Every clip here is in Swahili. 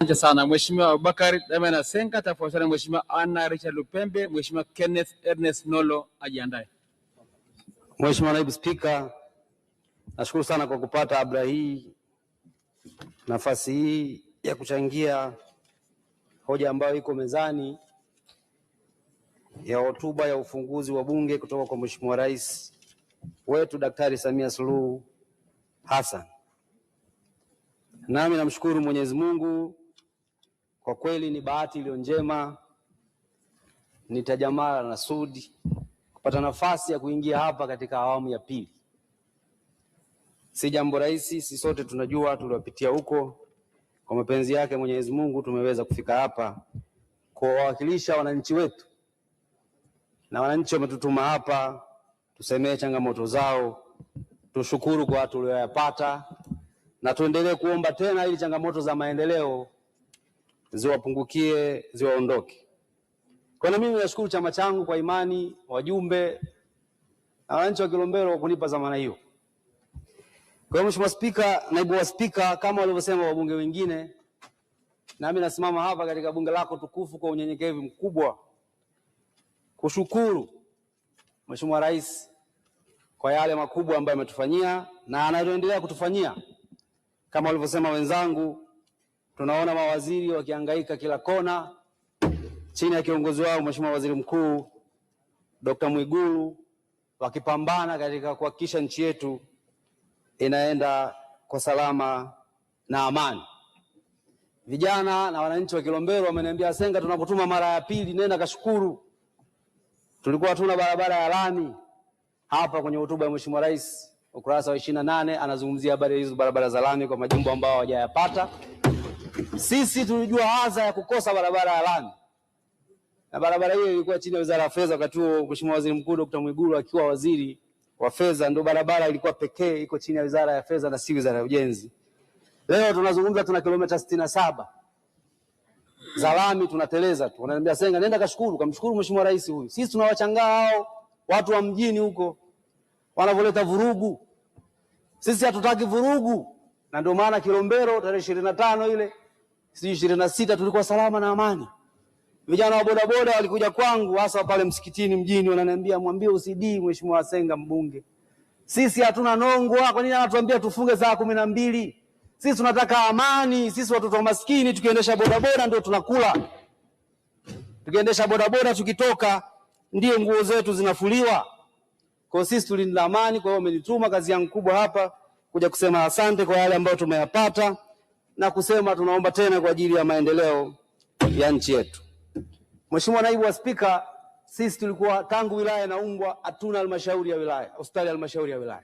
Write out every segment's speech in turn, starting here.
Asante sana Mheshimiwa Abubakar Damian Asenga, tafadhali Mheshimiwa Anna Richard Lupembe, Mheshimiwa Kenneth Ernest Nolo ajiandae. Mheshimiwa Naibu Spika, nashukuru sana kwa kupata abra hii, nafasi hii ya kuchangia hoja ambayo iko mezani ya hotuba ya ufunguzi wa Bunge kutoka kwa Mheshimiwa Rais wetu Daktari Samia Suluhu Hassan. Nami namshukuru Mwenyezi Mungu, kwa kweli ni bahati iliyo njema nitajamala na Sudi kupata nafasi ya kuingia hapa katika awamu ya pili. Si jambo rahisi, si sote tunajua tuliwapitia huko. Kwa mapenzi yake Mwenyezi Mungu tumeweza kufika hapa kuwawakilisha wananchi wetu, na wananchi wametutuma hapa tusemee changamoto zao, tushukuru kwa tulioyapata, na tuendelee kuomba tena ili changamoto za maendeleo ziwapungukie, ziwaondoke. Kwa hiyo mimi nashukuru chama changu kwa imani, wajumbe na wananchi wa Kilombero kwa kunipa dhamana hiyo. Kwa hiyo Mheshimiwa Spika, naibu wa Spika, kama walivyosema wabunge wengine, nami nasimama hapa katika bunge lako tukufu kwa unyenyekevu mkubwa kushukuru Mheshimiwa Rais kwa yale makubwa ambayo ametufanyia na anaendelea kutufanyia. Kama walivyosema wenzangu, tunaona mawaziri wakihangaika kila kona chini ya kiongozi wao Mheshimiwa Waziri Mkuu Dr. Mwigulu wakipambana katika kuhakikisha nchi yetu inaenda kwa salama na amani. Vijana na wananchi wa Kilombero wameniambia, Senga, tunakutuma mara ya pili, nenda kashukuru. Tulikuwa hatuna barabara ya lami. Hapa kwenye hotuba ya Mheshimiwa Rais ukurasa wa 28 anazungumzia habari hizo barabara za lami kwa majimbo ambao hawajayapata. Sisi tulijua adha ya kukosa barabara ya lami, na barabara hiyo ilikuwa chini ya Wizara ya Fedha wakati huo, Mheshimiwa Waziri Mkuu Dr. Mwigulu akiwa waziri wa fedha, ndio barabara ilikuwa pekee iko chini ya Wizara ya Fedha na si Wizara ya Ujenzi. Leo tunazungumza tuna kilomita 67 za lami tunateleza tu. Wananiambia Senga, nenda kashukuru, kamshukuru Mheshimiwa Rais huyu. Sisi tunawachangaa hao watu wa mjini huko wanavyoleta vurugu. Sisi hatutaki vurugu, na ndio maana Kilombero tarehe 25 ile sijui 26 tulikuwa salama na amani. Vijana wa bodaboda walikuja kwangu hasa pale msikitini mjini, wananiambia mwambie OCD Mheshimiwa Senga mbunge, sisi hatuna nongwa. Kwa nini anatuambia tufunge saa 12? Sisi tunataka amani. Sisi watoto wa maskini tukiendesha bodaboda ndio tunakula, tukiendesha bodaboda tukitoka ndio nguo zetu zinafuliwa. Kwa sisi tulinda amani. Kwa hiyo wamenituma, kazi yangu kubwa hapa kuja kusema asante kwa yale ambayo tumeyapata na kusema tunaomba tena kwa ajili ya maendeleo ya nchi yetu. Mheshimiwa Naibu wa Spika, sisi tulikuwa tangu wilaya inaundwa hatuna halmashauri ya wilaya, hospitali ya halmashauri ya wilaya.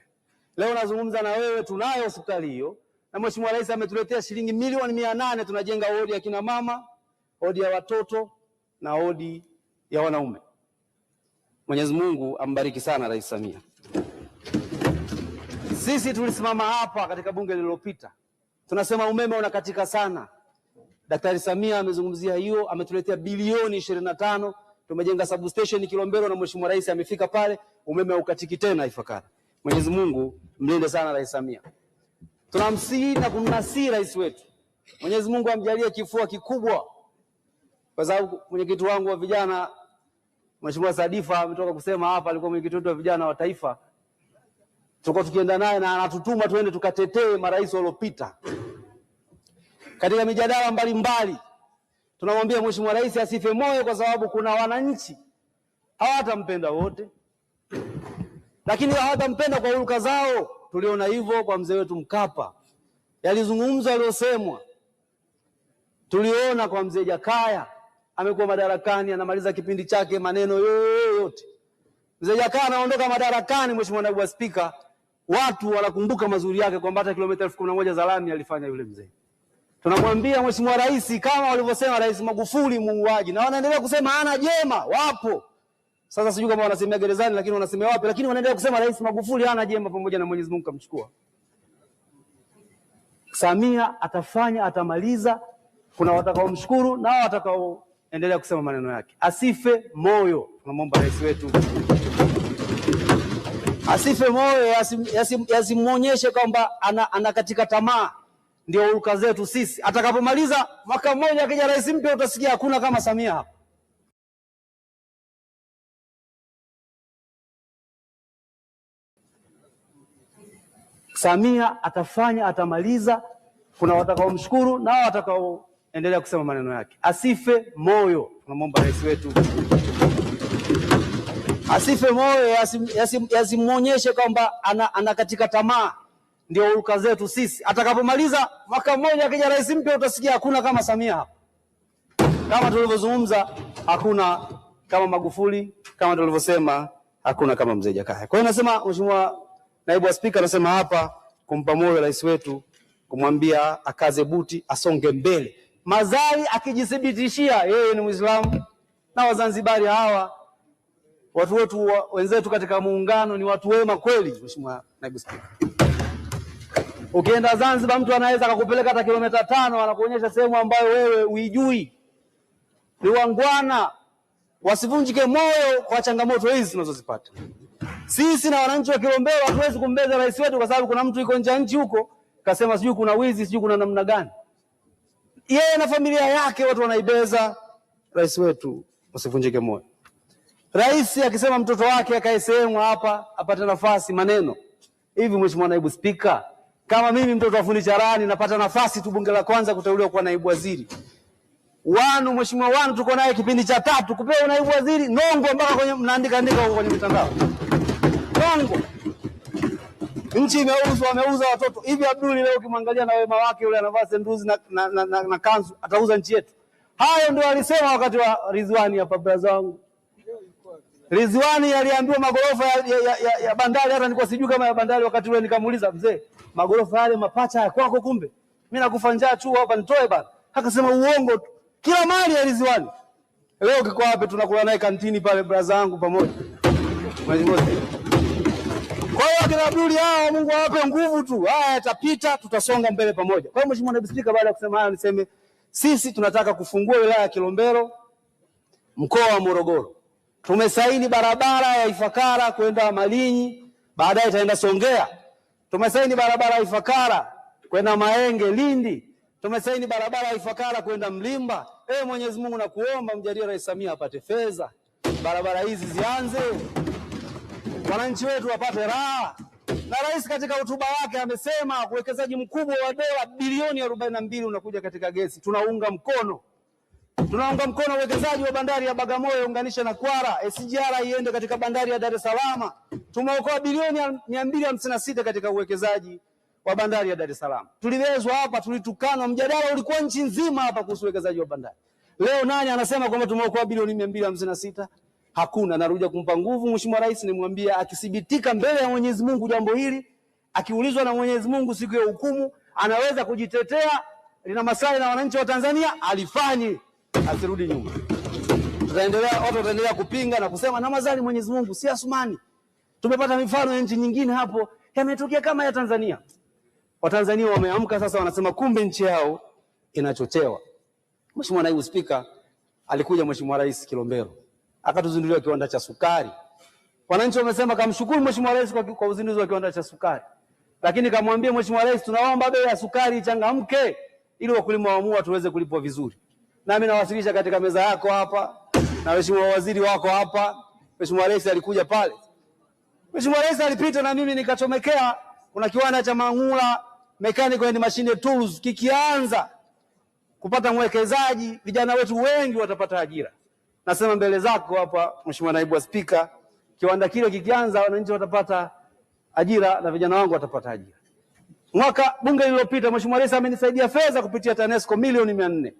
Leo nazungumza na wewe, tunayo hospitali hiyo, na Mheshimiwa Rais ametuletea shilingi milioni 800, tunajenga wodi ya kina mama, wodi ya watoto na wodi ya wanaume. Mwenyezi Mungu ambariki sana Rais Samia. Sisi tulisimama hapa katika bunge lililopita, tunasema umeme unakatika sana. Daktari Samia amezungumzia hiyo, ametuletea bilioni 25, tumejenga substation Kilombero na Mheshimiwa Rais amefika pale, umeme haukatiki tena Ifakara. Mwenyezi Mungu mlinde sana Rais Samia. Tunamsihi na kumnasihi rais wetu, Mwenyezi Mungu amjalie kifua kikubwa, kwa sababu mwenyekiti wangu wa vijana Mheshimiwa Sadifa ametoka kusema hapa, alikuwa mwenyekiti wetu wa vijana wa taifa, tulikuwa tukienda naye na anatutuma tuende tukatetee marais waliopita katika mijadala mbalimbali. Tunamwambia Mheshimiwa Rais asife moyo, kwa sababu kuna wananchi hawatampenda wote, lakini hawatampenda kwa huruka zao. Tuliona hivyo kwa mzee wetu Mkapa, yalizungumzwa yaliyosemwa. Tuliona kwa mzee Jakaya, amekuwa madarakani anamaliza kipindi chake, maneno yote. Mzee Jakaya anaondoka madarakani, Mheshimiwa Naibu wa Spika, watu wanakumbuka mazuri yake kwamba hata kilomita 11,000 za lami alifanya yule mzee. Tunamwambia Mheshimiwa Rais, kama walivyosema Rais Magufuli muuaji, na wanaendelea kusema hana jema, wapo sasa, sijui kama wanasemea gerezani, lakini wanasemea wapi, lakini wanaendelea kusema Rais Magufuli hana jema, pamoja na Mwenyezi Mungu kamchukua. Samia atafanya, atamaliza. Kuna watakaomshukuru na watakaoendelea kusema maneno yake. Asife moyo, tunamwomba rais wetu asife moyo, yasimwonyeshe kwamba ana katika tamaa. Ndio hulka zetu sisi. Atakapomaliza mwaka mmoja, akija rais mpya, utasikia hakuna kama Samia hapa. Samia atafanya, atamaliza. Kuna watakaomshukuru na watakaoendelea kusema maneno yake. Asife moyo, tunamwomba rais wetu asife moyo, yasimwonyeshe kwamba ana katika tamaa. Ndio hulka zetu sisi. Atakapomaliza mwaka mmoja, akija rais mpya, utasikia hakuna kama Samia hapa. Kama tulivyozungumza, hakuna kama Magufuli, kama tulivyosema, hakuna kama mzee Jakaya. Kwa hiyo nasema, Mheshimiwa Naibu wa Spika, nasema hapa kumpa moyo rais wetu, kumwambia akaze buti, asonge mbele. Mazari akijithibitishia yeye ni Muislamu na Wazanzibari hawa watu wetu wenzetu katika muungano ni watu wema kweli. Mheshimiwa Naibu Spika, ukienda Zanzibar mtu anaweza akakupeleka hata kilomita 5 anakuonyesha sehemu ambayo wewe uijui. Ni wangwana, wasivunjike moyo kwa changamoto hizi tunazozipata sisi na wananchi wa Kilombero. Hatuwezi kumbeza rais wetu kwa sababu kuna mtu yuko nje ya nchi huko kasema sijui kuna wizi sijui kuna namna gani. Yeye na familia yake watu wanaibeza rais wetu, wasivunjike moyo. Rais akisema mtoto wake akae sehemu hapa apate nafasi maneno hivi. Mheshimiwa Naibu Spika, kama mimi mtoto wa fundi charani napata nafasi tu bunge la kwanza kuteuliwa kuwa naibu waziri Wanu, Mheshimiwa Wanu tuko naye kipindi cha tatu kupewa naibu waziri nongo, mpaka kwenye mnaandika andika huko kwenye mitandao nongo. Nchi imeuzwa, wameuza watoto hivi. Abduli leo ukimwangalia na wema wake yule anavaa senduzi na kanzu, atauza nchi yetu? Hayo ndio alisema wakati wa Ridhiwani hapa, braza wangu Ridhiwani aliambiwa magorofa ya bandari, hata nilikuwa sijui kama ya bandari wakati ule. Nikamuuliza mzee, magorofa yale mapacha ya kwako? Kumbe mimi nakufa njaa tu hapa, nitoe bana. Akasema uongo tu, kila mali ya Ridhiwani. Leo kiko wapi? Tunakula naye kantini pale, braza wangu pamoja. Kwa hiyo akina Abduli hao, Mungu awape nguvu tu, haya yatapita, tutasonga mbele pamoja. Kwa hiyo Mheshimiwa Naibu Spika, baada ya kusema haya, niseme sisi tunataka kufungua wilaya ya Kilombero, mkoa wa Morogoro. Tumesaini barabara ya Ifakara kwenda Malinyi, baadaye itaenda Songea. Tumesaini barabara ya Ifakara kwenda Maenge, Lindi. Tumesaini barabara ya Ifakara kwenda Mlimba. Mwenyezi Mungu nakuomba mjalie Rais Samia apate fedha, barabara hizi zianze, wananchi wetu wapate raha. Na rais katika hotuba yake amesema uwekezaji mkubwa wa dola bilioni 42 unakuja katika gesi. Tunaunga mkono tunaunga mkono uwekezaji wa bandari ya Bagamoyo unganisha na Kwara, SGR iende katika bandari ya Dar es Salaam. Tumeokoa bilioni 256 katika uwekezaji wa bandari ya Dar es Salaam. Tuliwezwa hapa, tulitukana, mjadala ulikuwa nchi nzima hapa kuhusu uwekezaji wa bandari. Leo nani anasema kwamba tumeokoa bilioni 256? Hakuna. Narudia kumpa nguvu Mheshimiwa Rais, nimwambie akithibitika mbele ya Mwenyezi Mungu jambo hili, akiulizwa na Mwenyezi Mungu siku ya hukumu, anaweza kujitetea, lina maslahi na wananchi wa Tanzania, alifanye, asirudi nyuma. Tutaendelea, watu wataendelea kupinga na kusema na mazali Mwenyezi Mungu si Asumani. Tumepata mifano ya nchi nyingine hapo yametokea kama ya Tanzania. Watanzania wameamka sasa, wanasema kumbe nchi yao inachochewa. Mheshimiwa Naibu Spika, alikuja Mheshimiwa Rais Kilombero akatuzindulia kiwanda cha sukari. Wananchi wamesema kamshukuru Mheshimiwa Rais kwa uzinduzi wa kiwanda cha sukari, lakini kamwambia Mheshimiwa Rais, tunaomba bei ya sukari ichangamke ili wakulima wa mua tuweze kulipwa vizuri. Nami nawasilisha katika meza yako hapa na Mheshimiwa waziri wako hapa. Mheshimiwa Rais alikuja pale, Mheshimiwa Rais alipita na mimi nikachomekea. Kuna kiwanda cha Mang'ula Mechanical and Machine Tools kikianza kupata mwekezaji, vijana wetu wengi watapata ajira. Nasema mbele zako hapa Mheshimiwa Naibu wa Spika, kiwanda kile kikianza, wananchi watapata ajira na vijana wangu watapata ajira. Mwaka bunge lililopita, Mheshimiwa Rais amenisaidia fedha kupitia TANESCO milioni 400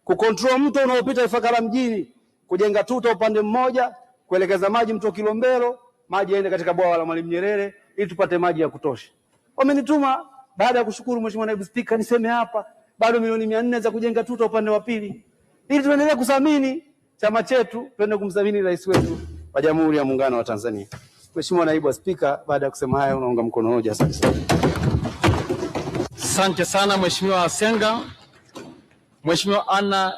kucontrol mto unaopita Ifakara mjini, kujenga tuta upande mmoja, kuelekeza maji mto Kilombero, maji yaende katika bwawa la Mwalimu Nyerere ili tupate maji ya kutosha. Wamenituma baada ya kushukuru Mheshimiwa Naibu Spika, niseme hapa bado milioni 400 za kujenga tuta upande wa pili, ili tuendelee kuthamini chama chetu, tuende kumthamini rais wetu wa Jamhuri ya Muungano wa Tanzania. Mheshimiwa Naibu wa Spika, baada ya kusema hayo, naunga mkono hoja. Asante sana. Asante sana Mheshimiwa Senga. Mheshimiwa Anna